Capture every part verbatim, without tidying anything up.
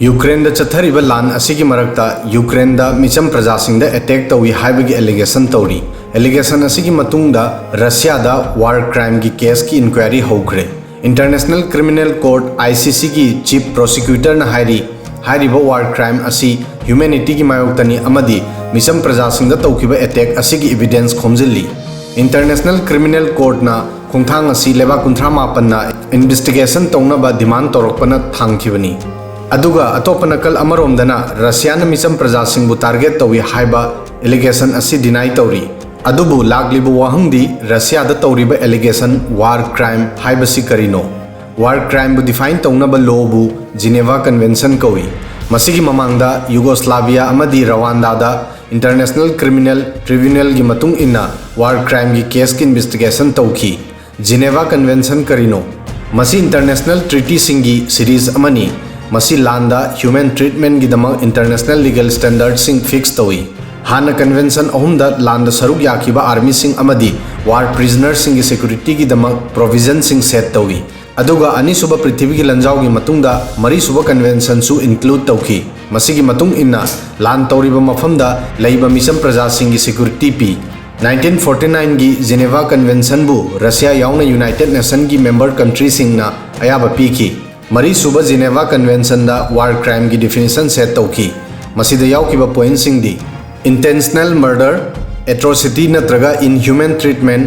ꯌꯨꯀ꯭ꯔꯦꯟꯗ ꯆꯠꯊꯔꯤꯕ ꯂꯥꯟ ꯑꯁꯤꯒꯤ ꯃꯔꯛꯇ ꯌꯨꯀ꯭ꯔꯦꯟꯗ ꯃꯤꯆꯝ ꯄ꯭ꯔꯖꯥꯁꯤꯡꯗ ꯑꯦꯇꯦꯛ ꯇꯧꯏ ꯍꯥꯏꯕꯒꯤ ꯑꯦꯂꯤꯒꯦꯁꯟ ꯇꯧꯔꯤ꯫ ꯑꯦꯂꯤꯒꯦꯁꯟ ꯑꯁꯤꯒꯤ ꯃꯇꯨꯡꯗ ꯔꯁꯤꯌꯥꯗ ꯋꯥꯔ ꯀ꯭ꯔꯥꯏꯝꯒꯤ ꯀꯦꯁꯀꯤ ꯏꯟꯀ꯭ꯋꯥꯏꯔꯤ ꯍꯧꯈ꯭ꯔꯦ꯫ ꯏꯟꯇꯔꯅꯦꯁꯅꯦꯜ ꯀ꯭ꯔꯤꯃꯤꯅꯦꯜ ꯀꯣꯔꯠ, ICCꯒꯤ ꯆꯤꯐ ꯄ꯭ꯔꯣꯁꯤꯀ꯭ꯌꯨꯇꯔꯅ ꯍꯥꯏꯔꯤ, ꯍꯥꯏꯔꯤꯕ ꯋꯥꯔ ꯀ꯭ꯔꯥꯏꯝ ꯑꯁꯤ ꯍ꯭ꯌꯨꯃꯦꯅꯤꯇꯤꯒꯤ ꯃꯥꯌꯣꯛꯇꯅꯤ ꯑꯃꯗꯤ ꯃꯤꯆꯝ ꯄ꯭ꯔꯖꯥꯁꯤꯡꯗ ꯇꯧꯈꯤꯕ ꯑꯦꯇꯦꯛ ꯑꯁꯤꯒꯤ ꯏꯕꯤꯗꯦꯟꯁ ꯈꯣꯝꯖꯤꯜꯂꯤ꯫ ꯏꯟꯇꯔꯅꯦꯁꯅꯦꯜ ꯀ꯭ꯔꯤꯃꯤꯅꯦꯜ ꯀꯣꯔꯠꯅ ꯈꯣꯡꯊꯥꯡ ꯑꯁꯤ ꯂꯩꯕꯥꯛ ꯀꯨꯟꯊ꯭ꯔꯥ ꯃꯥꯄꯟꯅ ꯏꯟꯚꯦꯁꯇꯤꯒꯦꯁꯟ ꯇꯧꯅꯕ ꯗꯤꯃꯥꯟ ꯇꯧꯔꯛꯄꯅ ꯊꯥꯡꯈꯤꯕꯅꯤ꯫ ꯑꯗꯨꯒ ꯑꯇꯣꯞꯄ ꯅꯥꯀꯜ ꯑꯃꯔꯣꯝꯗꯅ ꯔꯁꯤꯌꯥꯅ ꯃꯤꯆꯝ ꯄ꯭ꯔꯖꯥꯁꯤꯡꯕꯨ ꯇꯥꯔꯒꯦꯠ ꯇꯧꯏ ꯍꯥꯏꯕ ꯑꯦꯂꯤꯒꯦꯁꯟ ꯑꯁꯤ ꯗꯤꯅꯥꯏ ꯇꯧꯔꯤ꯫ ꯑꯗꯨꯕꯨ ꯂꯥꯛꯂꯤꯕ ꯋꯥꯍꯪꯗꯤ ꯔꯁꯤꯌꯥꯗ ꯇꯧꯔꯤꯕ ꯑꯦꯂꯤꯒꯦꯁꯟ ꯋꯥꯔ ꯀ꯭ꯔꯥꯏꯝ ꯍꯥꯏꯕꯁꯤ ꯀꯔꯤꯅꯣ? ꯋꯥꯔ ꯀ꯭ꯔꯥꯏꯝꯕꯨ ꯗꯤꯐꯥꯏꯟ ꯇꯧꯅꯕ ꯂꯣꯕꯨ ꯖꯤꯅꯦꯚꯥ ꯀꯟꯚꯦꯟꯁꯟ ꯀꯧꯏ꯫ ꯃꯁꯤꯒꯤ ꯃꯃꯥꯡꯗ ꯌꯨꯒꯣꯁ꯭ꯂꯥꯚꯤꯌꯥ ꯑꯃꯗꯤ ꯔꯋꯥꯟꯗꯥꯗ ꯏꯟꯇꯔꯅꯦꯁꯅꯦꯜ ꯀ꯭ꯔꯤꯃꯤꯅꯦꯜ ꯇ꯭ꯔꯤꯕ꯭ꯌꯨꯅꯦꯜꯒꯤ ꯃꯇꯨꯡ ꯏꯟꯅ ꯋꯥꯔ ꯀ꯭ꯔꯥꯏꯝꯒꯤ ꯀꯦꯁꯀꯤ ꯏꯟꯚꯦꯁꯇꯤꯒꯦꯁꯟ ꯇꯧꯈꯤ꯫ ꯖꯤꯅꯦꯚꯥ ꯀꯟꯚꯦꯟꯁꯟ ꯀꯔꯤꯅꯣ? ꯃꯁꯤ ꯏꯟꯇꯔꯅꯦꯁꯅꯦꯜ ꯇ꯭ꯔꯤꯇꯤꯁꯤꯡꯒꯤ ꯁꯤꯔꯤꯖ ꯑꯃꯅꯤ꯫ ꯃꯁꯤ ꯂꯥꯟꯗ ꯍ꯭ꯌꯨꯃꯦꯟ ꯇ꯭ꯔꯤꯠꯃꯦꯟꯒꯤꯗꯃꯛ ꯏꯟꯇꯔꯅꯦꯁꯅꯦꯜ ꯂꯤꯒꯦꯜ ꯁ꯭ꯇꯦꯟꯗꯔꯗꯁꯤꯡ ꯐꯤꯛꯁ ꯇꯧꯏ꯫ ꯍꯥꯟꯅ ꯀꯟꯚꯦꯟꯁꯟ ꯑꯍꯨꯝꯗ ꯂꯥꯟꯗ ꯁꯔꯨꯛ ꯌꯥꯈꯤꯕ ꯑꯥꯔꯃꯤꯁꯤꯡ ꯑꯃꯗꯤ ꯋꯥꯔ ꯄ꯭ꯔꯤꯖꯅꯔꯁꯤꯡꯒꯤ ꯁꯦꯀ꯭ꯌꯨꯔꯤꯇꯤꯒꯤꯗꯃꯛ ꯄ꯭ꯔꯣꯚꯤꯖꯟꯁꯤꯡ ꯁꯦꯠ ꯇꯧꯏ꯫ ꯑꯗꯨꯒ ꯑꯅꯤꯁꯨꯕ ꯄ꯭ꯔꯤꯊꯤꯕꯤꯒꯤ ꯂꯥꯟꯖꯥꯎꯒꯤ ꯃꯇꯨꯡꯗ ꯃꯔꯤꯁꯨꯕ ꯀꯟꯚꯦꯟꯁꯟꯁꯨ ꯏꯟꯀ꯭ꯂꯨꯗ ꯇꯧꯈꯤ꯫ ꯃꯁꯤꯒꯤ ꯃꯇꯨꯡ ꯏꯟꯅ ꯂꯥꯟ ꯇꯧꯔꯤꯕ ꯃꯐꯝꯗ ꯂꯩꯕ ꯃꯤꯆꯝ ꯄ꯭ꯔꯖꯥꯁꯤꯡꯒꯤ ꯁꯦꯀ꯭ꯌꯨꯔꯤꯇꯤ ꯄꯤ꯫ ꯅꯥꯏꯟꯇꯤꯟ ꯐꯣꯔꯇꯤ ꯅꯥꯏꯟꯒꯤ ꯖꯤꯅꯦꯚꯥ ꯀꯟꯚꯦꯟꯁꯟꯕꯨ ꯔꯁꯤꯌꯥ ꯌꯥꯎꯅ ꯌꯨꯅꯥꯏꯇꯦꯗ ꯅꯦꯁꯟꯒꯤ ꯃꯦꯝꯕꯔ ꯀꯟꯇ꯭ꯔꯤꯁꯤꯡꯅ ꯑꯌꯥꯕ ꯄꯤꯈꯤ꯫ ꯃꯔꯤꯁꯨꯕ ꯖꯤꯅꯦꯚꯥ ꯀꯟꯚꯦꯟꯁꯟꯗ ꯋꯥꯔ ꯀ꯭ꯔꯥꯏꯝꯒꯤ ꯗꯤꯐꯤꯅꯤꯁꯟ ꯁꯦꯠ ꯇꯧꯈꯤ꯫ ꯃꯁꯤꯗ ꯌꯥꯎꯈꯤꯕ ꯄꯣꯏꯟꯠꯁꯤꯡꯗꯤ: intentional murder, atrocity ꯅꯠꯇ꯭ꯔꯒ inhuman treatment,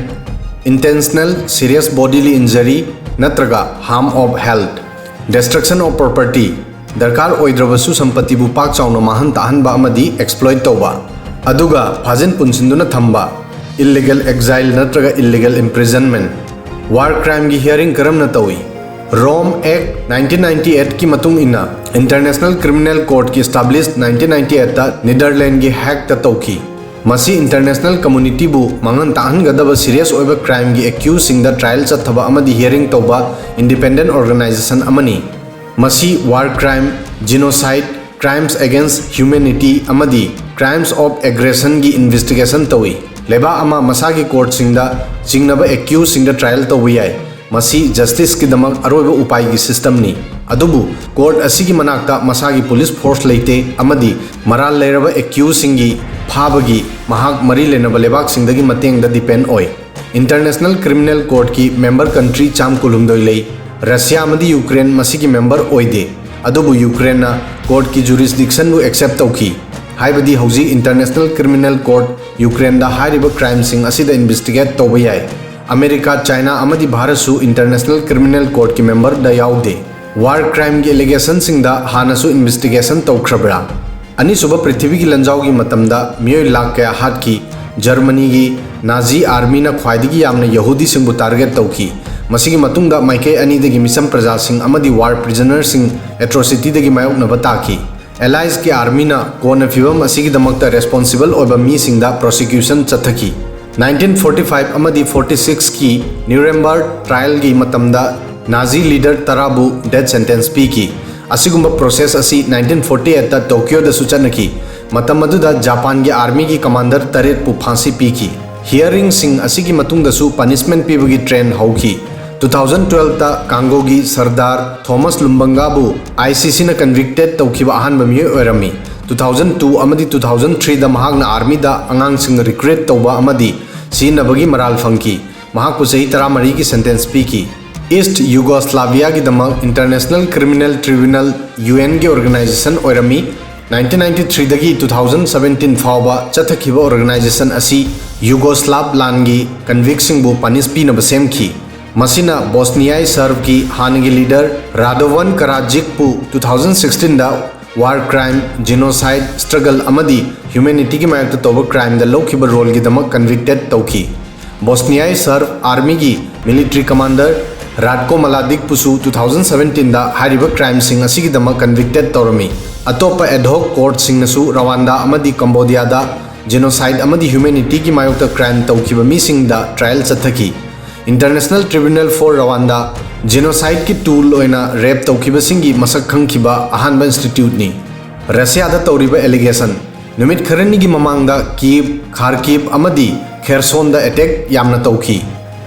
intentional serious bodily injury ꯅꯠꯇ꯭ꯔꯒ harm of health, destruction of property, ꯗꯔꯀꯥꯔ ꯑꯣꯏꯗ꯭ꯔꯕꯁꯨ ꯁꯝꯄꯇꯤꯕꯨ ꯄꯥꯛ ꯆꯥꯎꯅ ꯃꯥꯡꯍꯟ ꯇꯥꯛꯍꯟꯕ ꯑꯃꯗꯤ ꯑꯦꯛꯁꯄ꯭ꯂꯣꯏꯠ ꯇꯧꯕ, ꯑꯗꯨꯒ ꯐꯥꯖꯤꯟ ꯄꯨꯟꯁꯤꯟꯗꯨꯅ ꯊꯝꯕ, illegal exile ꯅꯠꯇ꯭ꯔꯒ illegal imprisonment꯫ ꯋꯥꯔ ꯀ꯭ꯔꯥꯏꯝꯒꯤ ꯍꯤꯌꯥꯔꯤꯡ ꯀꯔꯝꯅ ꯇꯧꯏ? ꯔꯣꯝ ꯑꯦꯛ ꯅꯥꯏꯟꯇꯤꯟ ꯅꯥꯏꯟꯇꯤ ꯑꯩꯠꯀꯤ ꯃꯇꯨꯡ ꯏꯟꯅ ꯏꯟꯇꯔꯅꯦꯁꯅꯦꯜ ꯀ꯭ꯔꯤꯃꯤꯅꯦꯜ ꯀꯣꯔꯠꯀꯤ ꯏꯁꯇꯥꯕ꯭ꯂꯤꯁ ꯅꯥꯏꯟꯇꯤꯟ ꯅꯥꯏꯟꯇꯤ ꯑꯩꯠꯇ ꯅꯤꯗꯔꯂꯦꯟꯒꯤ ꯍꯦꯒꯇ ꯇꯧꯈꯤ꯫ ꯃꯁꯤ ꯏꯟꯇꯔꯅꯦꯁꯅꯦꯜ ꯀꯝꯃꯨꯅꯤꯇꯤꯕꯨ ꯃꯥꯡꯍꯟ ꯇꯥꯛꯍꯟꯒꯗꯕ ꯁꯤꯔꯤꯌꯁ ꯑꯣꯏꯕ ꯀ꯭ꯔꯥꯏꯝꯒꯤ ꯑꯦꯀ꯭ꯌꯨꯖꯁꯤꯡꯗ ꯇ꯭ꯔꯥꯏꯜ ꯆꯠꯊꯕ ꯑꯃꯗꯤ ꯍꯤꯌꯥꯔꯤꯡ ꯇꯧꯕ ꯏꯟꯗꯤꯄꯦꯟꯗꯦꯟ ꯑꯣꯔꯒꯅꯥꯏꯖꯦꯁꯟ ꯑꯃꯅꯤ꯫ ꯃꯁꯤ war crime, genocide, crimes against humanity ꯑꯃꯗꯤ crimes of aggressionꯒꯤ ꯏꯟꯚꯦꯁꯇꯤꯒꯦꯁꯟ ꯇꯧꯏ꯫ ꯂꯩꯕꯥꯛ ꯑꯃ ꯃꯁꯥꯒꯤ ꯀꯣꯔꯠꯁꯤꯡꯗ ꯆꯤꯡꯅꯕ ꯑꯦꯀ꯭ꯌꯨꯖꯁꯤꯡꯗ ꯇ꯭ꯔꯥꯏꯜ ꯇꯧꯕ ꯌꯥꯏ꯫ ꯃꯁꯤ ꯖꯁꯇꯤꯁꯀꯤꯗꯃꯛ ꯑꯔꯣꯏꯕ ꯎꯄꯥꯏꯒꯤ ꯁꯤꯁꯇꯝꯅꯤ꯫ ꯑꯗꯨꯕꯨ ꯀꯣꯔꯠ ꯑꯁꯤꯒꯤ ꯃꯅꯥꯛꯇ ꯃꯁꯥꯒꯤ ꯄꯨꯂꯤꯁ ꯐꯣꯔꯁ ꯂꯩꯇꯦ ꯑꯃꯗꯤ ꯃꯔꯥꯜ ꯂꯩꯔꯕ ꯑꯦꯀ꯭ꯌꯨꯁꯁꯤꯡꯒꯤ ꯐꯥꯕꯒꯤ ꯃꯍꯥꯛ ꯃꯔꯤ ꯂꯩꯅꯕ ꯂꯩꯕꯥꯛꯁꯤꯡꯗꯒꯤ ꯃꯇꯦꯡꯗ ꯗꯤꯄꯦꯟ ꯑꯣꯏ꯫ ꯏꯟꯇꯔꯅꯦꯁꯅꯦꯜ ꯀ꯭ꯔꯤꯃꯤꯅꯦꯜ ꯀꯣꯔꯠꯀꯤ ꯃꯦꯝꯕꯔ ꯀꯟꯇ꯭ꯔꯤ ꯆꯥꯝ ꯀꯨꯟꯍꯨꯝꯗꯣꯏ ꯂꯩ꯫ ꯔꯁꯤꯌꯥ ꯑꯃꯗꯤ ꯌꯨꯀ꯭ꯔꯦꯟ ꯃꯁꯤꯒꯤ ꯃꯦꯝꯕꯔ ꯑꯣꯏꯗꯦ꯫ ꯑꯗꯨꯕꯨ ꯌꯨꯀ꯭ꯔꯦꯟꯅ ꯀꯣꯔꯠꯀꯤ ꯖꯨꯔꯤꯁꯗꯤꯛꯁꯟꯕꯨ ꯑꯦꯛꯁꯦꯞ ꯇꯧꯈꯤ, ꯍꯥꯏꯕꯗꯤ ꯍꯧꯖꯤꯛ ꯏꯟꯇꯔꯅꯦꯁꯅꯦꯜ ꯀ꯭ꯔꯤꯃꯤꯅꯦꯜ ꯀꯣꯔꯠ ꯌꯨꯀ꯭ꯔꯦꯟꯗ ꯍꯥꯏꯔꯤꯕ ꯀ꯭ꯔꯥꯏꯝꯁꯤꯡ ꯑꯁꯤꯗ ꯏꯟꯚꯦꯁꯇꯤꯒꯦꯠ ꯇꯧꯕ ꯌꯥꯏ꯫ ꯑꯃꯦꯔꯤꯀꯥ, ꯆꯥꯏꯅꯥ ꯑꯃꯗꯤ ꯚꯥꯔꯠꯁꯨ ꯏꯟꯇꯔꯅꯦꯁꯅꯦꯜ ꯀ꯭ꯔꯤꯃꯤꯅꯦꯜ ꯀꯣꯔꯠꯀꯤ ꯃꯦꯝꯕꯔꯗ ꯌꯥꯎꯗꯦ꯫ ꯋꯥꯔ ꯀ꯭ꯔꯥꯏꯝꯒꯤ ꯑꯦꯂꯤꯒꯦꯁꯟꯁꯤꯡꯗ ꯍꯥꯟꯅꯁꯨ ꯏꯟꯚꯦꯁꯇꯤꯒꯦꯁꯟ ꯇꯧꯈ꯭ꯔꯕ꯭ꯔꯥ? ꯑꯅꯤꯁꯨꯕ ꯄ꯭ꯔꯤꯊꯤꯕꯤꯒꯤ ꯂꯥꯟꯖꯥꯎꯒꯤ ꯃꯇꯝꯗ ꯃꯤꯑꯣꯏ ꯂꯥꯈ ꯀꯌꯥ ꯍꯥꯠꯈꯤ꯫ ꯖꯔꯃꯅꯤꯒꯤ ꯅꯥꯖꯤ ꯑꯥꯔꯃꯤꯅ ꯈ꯭ꯋꯥꯏꯗꯒꯤ ꯌꯥꯝꯅ ꯌꯍꯨꯗꯤꯁꯤꯡꯕꯨ ꯇꯥꯔꯒꯦꯠ ꯇꯧꯈꯤ꯫ ꯃꯁꯤꯒꯤ ꯃꯇꯨꯡꯗ ꯃꯥꯏꯀꯩ ꯑꯅꯤꯗꯒꯤ ꯃꯤꯆꯝ ꯄ꯭ꯔꯖꯥꯁꯤꯡ ꯑꯃꯗꯤ ꯋꯥꯔ ꯄ꯭ꯔꯤꯖꯅꯔꯁꯤꯡ ꯑꯦꯇ꯭ꯔꯣꯁꯤꯇꯤꯗꯒꯤ ꯃꯥꯌꯣꯛꯅꯕ ꯇꯥꯈꯤ꯫ ꯑꯦꯂꯥꯏꯁꯀꯤ ꯑꯥꯔꯃꯤꯅ ꯀꯣꯟꯅ ꯐꯤꯚꯝ ꯑꯁꯤꯒꯤꯗꯃꯛꯇ ꯔꯦꯁꯄꯣꯟꯁꯤꯕꯜ ꯑꯣꯏꯕ ꯃꯤꯁꯤꯡꯗ ꯄ꯭ꯔꯣꯁꯤꯀ꯭ꯌꯨꯁꯟ ꯆꯠꯊꯈꯤ꯫ ꯅꯥꯏꯟꯇꯤꯟ ꯐꯣꯔꯇꯤ ꯐꯥꯏꯚ ꯑꯃꯗꯤ ꯐꯣꯔꯇꯤ ꯁꯤꯛꯁꯀꯤ ꯅ꯭ꯌꯨꯔꯦꯝꯕꯔꯒ ꯇ꯭ꯔꯥꯏꯜꯒꯤ ꯃꯇꯝꯗ ꯅꯥꯖꯤ ꯂꯤꯗꯔ ꯇꯔꯥꯕꯨ ꯗꯦꯊ ꯁꯦꯟꯇꯦꯟꯁ ꯄꯤꯈꯤ꯫ ꯑꯁꯤꯒꯨꯝꯕ ꯄ꯭ꯔꯣꯁꯦꯁ ꯑꯁꯤ ꯅꯥꯏꯟꯇꯤꯟ ꯐꯣꯔꯇꯤ ꯑꯩꯠꯇ ꯇꯣꯀꯤꯌꯣꯗꯁꯨ ꯆꯠꯅꯈꯤ꯫ ꯃꯇꯝ ꯑꯗꯨꯗ ꯖꯄꯥꯟꯒꯤ ꯑꯥꯔꯃꯤꯒꯤ ꯀꯃꯥꯟꯗꯔ ꯇꯔꯦꯠꯄꯨ ꯐꯥꯡꯁꯤ ꯄꯤꯈꯤ꯫ ꯍꯤꯌꯔꯤꯡꯁꯤꯡ ꯑꯁꯤꯒꯤ ꯃꯇꯨꯡꯗꯁꯨ ꯄꯅꯤꯁꯃꯦꯟ ꯄꯤꯕꯒꯤ ꯇ꯭ꯔꯦꯟ ꯍꯧꯈꯤ꯫ ꯇꯨ ꯊꯥꯎꯖꯟ ꯇꯨꯋꯦꯜꯐꯇ ꯀꯥꯡꯒꯣꯒꯤ ꯁꯔꯗꯥꯔ ꯊꯣꯃꯁ ꯂꯨꯝꯕꯪꯒꯥꯕꯨ ꯑꯥꯏ ꯁꯤ ꯁꯤꯅ ꯀꯟꯚꯤꯛꯇꯦꯠ ꯇꯧꯈꯤꯕ ꯑꯍꯥꯟꯕ ꯃꯤꯑꯣꯏ ꯑꯣꯏꯔꯝꯃꯤ꯫ ꯇꯨ ꯊꯥꯎꯖꯟ ꯇꯨ ꯑꯃꯗꯤ ꯇꯨ ꯊꯥꯎꯖꯟ ꯊ꯭ꯔꯤꯗ ꯃꯍꯥꯛꯅ ꯑꯥꯔꯃꯤꯗ ꯑꯉꯥꯡꯁꯤꯡ ꯔꯤꯀ꯭ꯔꯨꯠ ꯇꯧꯕ ꯑꯃꯗꯤ ꯁꯤꯖꯤꯟꯅꯕꯒꯤ ꯃꯔꯥꯜ ꯐꯪꯈꯤ꯫ ꯃꯍꯥꯛꯄꯨ ꯆꯍꯤ ꯇꯔꯥꯃꯔꯤꯒꯤ ꯁꯦꯟꯇꯦꯟꯁ ꯄꯤꯈꯤ꯫ ꯏꯁ꯭ꯠ ꯌꯨꯒꯣꯁ꯭ꯂꯥꯚꯤꯌꯥꯒꯤꯗꯃꯛ ꯏꯟꯇꯔꯅꯦꯁꯅꯦꯜ ꯀ꯭ꯔꯤꯃꯤꯅꯦꯜ ꯇ꯭ꯔꯤꯕ꯭ꯌꯨꯅꯦꯜ, ꯌꯨ ꯑꯦꯟꯒꯤ ꯑꯣꯔꯒꯅꯥꯏꯖꯦꯁꯟ ꯑꯣꯏꯔꯝꯃꯤ꯫ ꯅꯥꯏꯟꯇꯤꯟ ꯅꯥꯏꯟꯇꯤ ꯊ꯭ꯔꯤꯗꯒꯤ ꯇꯨ ꯊꯥꯎꯖꯟ ꯁꯕꯦꯟꯇꯤꯟ ꯐꯥꯎꯕ ꯆꯠꯊꯈꯤꯕ ꯑꯣꯔꯒꯅꯥꯏꯖꯦꯁꯟ ꯑꯁꯤ ꯌꯨꯒꯣꯁ꯭ꯂꯥꯚ ꯂꯥꯟꯒꯤ ꯀꯟꯚꯤꯛꯁꯤꯡꯕꯨ ꯄꯅꯤꯁ ꯄꯤꯅꯕ ꯁꯦꯝꯈꯤ꯫ ꯃꯁꯤꯅ ꯕꯣꯁꯅꯤꯌꯥꯏ ꯁꯔꯕꯀꯤ ꯍꯥꯟꯅꯒꯤ ꯂꯤꯗꯔ ꯔꯥꯗꯣꯚꯟ ꯀꯔꯥꯖꯤꯛꯄꯨ ꯇꯨ ꯊꯥꯎꯖꯟ ꯁꯤꯛꯁꯇꯤꯟꯗ ꯋꯥꯔ ꯀ꯭ꯔꯥꯏꯝ, ꯖꯤꯅꯣꯁꯥꯏꯗ, ꯁ꯭ꯇ꯭ꯔꯒꯜ ꯑꯃꯗꯤ ꯍ꯭ꯌꯨꯃꯦꯅꯤꯇꯤꯒꯤ ꯃꯥꯌꯣꯛꯇ ꯇꯧꯕ ꯀ꯭ꯔꯥꯏꯝꯗ ꯂꯧꯈꯤꯕ ꯔꯣꯜꯒꯤꯗꯃꯛ ꯀꯟꯚꯤꯛꯇꯦꯠ ꯇꯧꯈꯤ꯫ ꯕꯣꯁꯅꯤꯌꯥꯏ ꯁꯔꯕ ꯑꯥꯔꯃꯤꯒꯤ ꯃꯤꯂꯤꯇꯔꯤ ꯀꯃꯥꯟꯗꯔ ꯔꯥꯠꯀꯣ ꯃꯂꯥꯗꯤꯛꯄꯨꯁꯨ ꯇꯨ ꯊꯥꯎꯖꯟ ꯁꯕꯦꯟꯇꯤꯟꯗ ꯍꯥꯏꯔꯤꯕ ꯀ꯭ꯔꯥꯏꯝꯁꯤꯡ ꯑꯁꯤꯒꯤꯗꯃꯛ ꯀꯟꯚꯤꯛꯇꯦꯠ ꯇꯧꯔꯝꯃꯤ꯫ ꯑꯇꯣꯞꯄ ꯑꯦꯗꯍꯣꯛ ꯀꯣꯔꯠꯁꯤꯡꯅꯁꯨ ꯔꯋꯥꯟꯗꯥ ꯑꯃꯗꯤ ꯀꯝꯕꯣꯗꯤꯌꯥꯗ ꯖꯤꯅꯣꯁꯥꯏꯗ ꯑꯃꯗꯤ ꯍ꯭ꯌꯨꯃꯦꯅꯤꯇꯤꯒꯤ ꯃꯥꯌꯣꯛꯇ ꯀ꯭ꯔꯥꯏꯝ ꯇꯧꯈꯤꯕ ꯃꯤꯁꯤꯡꯗ trial ꯆꯠꯊꯈꯤ꯫ International tribunal four ꯔꯋꯥꯟꯗꯥ ꯖꯤꯅꯣꯁꯥꯏꯗꯀꯤ tool ꯑꯣꯏꯅ ꯔꯦꯞ ꯇꯧꯈꯤꯕꯁꯤꯡꯒꯤ ꯃꯁꯛ ꯈꯪꯈꯤꯕ ꯑꯍꯥꯟꯕ ꯏꯟꯁꯇꯤꯇ꯭ꯌꯨꯠꯅꯤ꯫ ꯔꯁꯤꯌꯥꯗ ꯇꯧꯔꯤꯕ ꯑꯦꯂꯤꯒꯦꯁꯟ꯫ ꯅꯨꯃꯤꯠ ꯈꯔꯅꯤꯒꯤ ꯃꯃꯥꯡꯗ ꯀꯤꯚ, ꯈꯥꯔꯀꯤꯚ ꯑꯃꯗꯤ ꯈꯦꯔꯁꯣꯟꯗ ꯑꯦꯇꯦꯛ ꯌꯥꯝꯅ ꯇꯧꯈꯤ꯫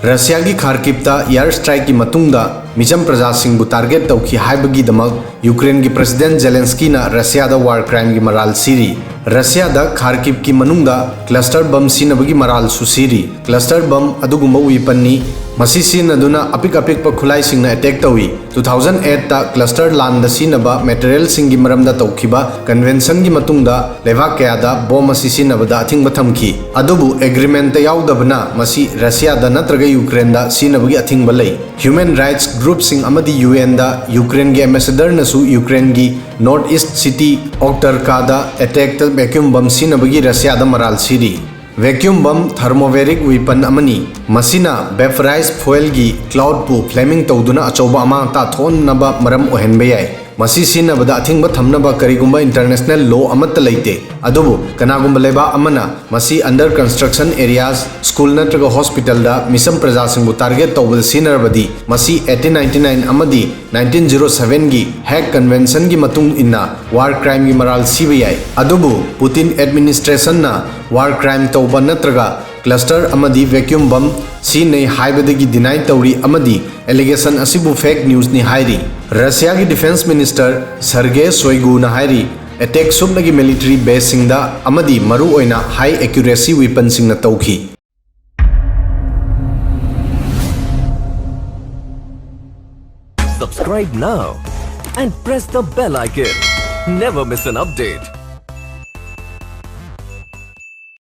ꯔꯁꯤꯌꯥꯒꯤ ꯈꯥꯔꯀꯤꯞꯇ ꯏꯌꯥꯔ ꯁ꯭ꯇ꯭ꯔꯥꯏꯛꯀꯤ ꯃꯇꯨꯡꯗ ꯃꯤꯆꯝ ꯄ꯭ꯔꯖꯥꯁꯤꯡꯕꯨ ꯇꯥꯔꯒꯦꯠ ꯇꯧꯈꯤ ꯍꯥꯏꯕꯒꯤꯗꯃꯛ ꯌꯨꯀ꯭ꯔꯦꯟꯒꯤ ꯄ꯭ꯔꯁꯤꯗꯦꯟꯠ ꯖꯦꯂꯦꯟꯁꯀꯤꯅ ꯔꯁꯤꯌꯥꯗ ꯋꯥꯔ ꯀ꯭ꯔꯥꯏꯝꯒꯤ ꯃꯔꯥꯜ ꯁꯤꯔꯤ꯫ ꯔꯁꯤꯌꯥꯗ ꯈꯥꯔꯀꯤꯞꯀꯤ ꯃꯅꯨꯡꯗ ꯀ꯭ꯂꯁꯇꯔ ꯕꯝ ꯁꯤꯖꯤꯟꯅꯕꯒꯤ ꯃꯔꯥꯜꯁꯨ ꯁꯤꯔꯤ꯫ ꯀ꯭ꯂꯁꯇꯔ ꯕꯝ ꯑꯗꯨꯒꯨꯝꯕ ꯋꯤꯄꯟꯅꯤ꯫ ꯃꯁꯤ ꯁꯤꯖꯤꯟꯅꯗꯨꯅ ꯑꯄꯤꯛ ꯑꯄꯤꯛꯄ ꯈꯨꯠꯂꯥꯏꯁꯤꯡꯅ ꯑꯦꯇꯦꯛ ꯇꯧꯏ꯫ Two thousand eight ꯇ ꯀ꯭ꯂꯁꯇꯔ ꯂꯥꯟꯗ ꯁꯤꯖꯤꯟꯅꯕ ꯃꯦꯇꯔꯤꯌꯦꯜꯁꯤꯡꯒꯤ ꯃꯔꯝꯗ ꯇꯧꯈꯤꯕ ꯀꯟꯚꯦꯟꯁꯟꯒꯤ ꯃꯇꯨꯡꯗ ꯂꯩꯕꯥꯛ ꯀꯌꯥꯗ ꯕꯣꯝ ꯑꯁꯤ ꯁꯤꯖꯤꯟꯅꯕꯗ ꯑꯊꯤꯡꯕ ꯊꯝꯈꯤ꯫ ꯑꯗꯨꯕꯨ ꯑꯦꯒ꯭ꯔꯤꯃꯦꯟꯠꯇ ꯌꯥꯎꯗꯕꯅ ꯃꯁꯤ ꯔꯁꯤꯌꯥꯗ ꯅꯠꯇ꯭ꯔꯒ ꯌꯨꯀ꯭ꯔꯦꯟꯗ ꯁꯤꯖꯤꯟꯅꯕꯒꯤ ꯑꯊꯤꯡꯕ ꯂꯩ꯫ ꯍ꯭ꯌꯨꯃꯦꯟ ꯔꯥꯏꯠꯁ ꯒ꯭ꯔꯨꯞꯁꯤꯡ ꯑꯃꯗꯤ ꯌꯨ ꯑꯦꯟꯗ ꯌꯨꯀ꯭ꯔꯦꯟꯒꯤ ꯑꯦꯝꯕꯦꯁꯦꯗꯔꯅꯁꯨ ꯌꯨꯀ꯭ꯔꯦꯟꯒꯤ ꯅꯣꯔꯠ ꯏꯁ꯭ꯠ ꯁꯤꯇꯤ ꯑꯣꯛꯇꯔꯀꯥꯗ ꯑꯦꯇꯦꯛꯇ ꯚꯦꯀ꯭ꯌꯨꯝ ꯕꯝ ꯁꯤꯖꯤꯟꯅꯕꯒꯤ ꯔꯁꯤꯌꯥꯗ ꯃꯔꯥꯜ ꯁꯤꯔꯤ꯫ ꯚꯦꯀ꯭ꯌꯨꯝ ꯕꯝ ꯊꯔꯃꯣꯚꯦꯔꯤꯛ ꯋꯤꯄꯟ ꯑꯃꯅꯤ꯫ ꯃꯁꯤꯅ ꯚꯦꯄꯔꯥꯏꯖ ꯐ꯭ꯌꯨꯑꯦꯜꯒꯤ ꯀ꯭ꯂꯥꯎꯗꯄꯨ ꯐ꯭ꯂꯦꯃꯤꯡ ꯇꯧꯗꯨꯅ ꯑꯆꯧꯕ ꯑꯃꯥꯡ ꯑꯇꯥ ꯊꯣꯛꯍꯟꯅꯕ ꯃꯔꯝ ꯑꯣꯏꯍꯟꯕ ꯌꯥꯏ꯫ ꯃꯁꯤ ꯁꯤꯖꯤꯟꯅꯕꯗ ꯑꯊꯤꯡꯕ ꯊꯝꯅꯕ ꯀꯔꯤꯒꯨꯝꯕ ꯏꯟꯇꯔꯅꯦꯁꯅꯦꯜ ꯂꯣ ꯑꯃꯠꯇ ꯂꯩꯇꯦ꯫ ꯑꯗꯨꯕꯨ ꯀꯅꯥꯒꯨꯝꯕ ꯂꯩꯕꯥꯛ ꯑꯃꯅ ꯃꯁꯤ ꯑꯟꯗꯔ ꯀꯟꯁꯇ꯭ꯔꯛꯁꯟ ꯑꯦꯔꯤꯌꯥꯁ, ꯁ꯭ꯀꯨꯜ ꯅꯠꯇ꯭ꯔꯒ ꯍꯣꯁꯄꯤꯇꯥꯜꯗ ꯃꯤꯆꯝ ꯄ꯭ꯔꯖꯥꯁꯤꯡꯕꯨ ꯇꯥꯔꯒꯦꯠ ꯇꯧꯕꯗ ꯁꯤꯖꯤꯟꯅꯔꯕꯗꯤ, ꯃꯁꯤ eighteen ninety-nine ꯑꯃꯗꯤ nineteen zero seven ꯒꯤ ꯍꯦꯒ ꯀꯟꯚꯦꯟꯁꯟꯒꯤ ꯃꯇꯨꯡ ꯏꯟꯅ ꯋꯥꯔ ꯀ꯭ꯔꯥꯏꯝꯒꯤ ꯃꯔꯥꯜ ꯁꯤꯕ ꯌꯥꯏ꯫ ꯑꯗꯨꯕꯨ ꯄꯨꯇꯤꯟ ꯑꯦꯗꯃꯤꯅꯤꯁꯇ꯭ꯔꯦꯁꯟꯅ ꯋꯥꯔ ꯀ꯭ꯔꯥꯏꯝ ꯇꯧꯕ ꯅꯠꯇ꯭ꯔꯒ ꯀ꯭ꯂꯁꯇꯔ ꯑꯃꯗꯤ ꯚꯦꯀ꯭ꯌꯨꯝ ꯕꯝ ꯁꯤꯖꯤꯟꯅꯩ ꯍꯥꯏꯕꯗꯒꯤ ꯗꯤꯅꯥꯏ ꯇꯧꯔꯤ ꯑꯃꯗꯤ ꯑꯦꯂꯤꯒꯦꯁꯟ ꯑꯁꯤꯕꯨ ꯐꯦꯛ ꯅ꯭ꯌꯨꯁꯅꯤ ꯍꯥꯏꯔꯤ꯫ ꯔꯁꯤꯌꯥꯒꯤ ꯗꯤꯐꯦꯟꯁ ꯃꯤꯅꯤꯁꯇꯔ ꯁꯔꯒꯦ ꯁꯣꯏꯒꯨꯅ ꯍꯥꯏꯔꯤ, ꯑꯦꯇꯦꯛ ꯁꯨꯞꯅꯒꯤ ꯃꯤꯂꯤꯇꯔꯤ ꯕꯦꯁꯁꯤꯡꯗ ꯑꯃꯗꯤ ꯃꯔꯨꯑꯣꯏꯅ ꯍꯥꯏ ꯑꯦꯀ꯭ꯌꯨꯔꯦꯁꯤ ꯋꯤꯄꯟꯁꯤꯡꯅ ꯇꯧꯈꯤ꯫ Subscribe now and press the bell icon. Never miss an update.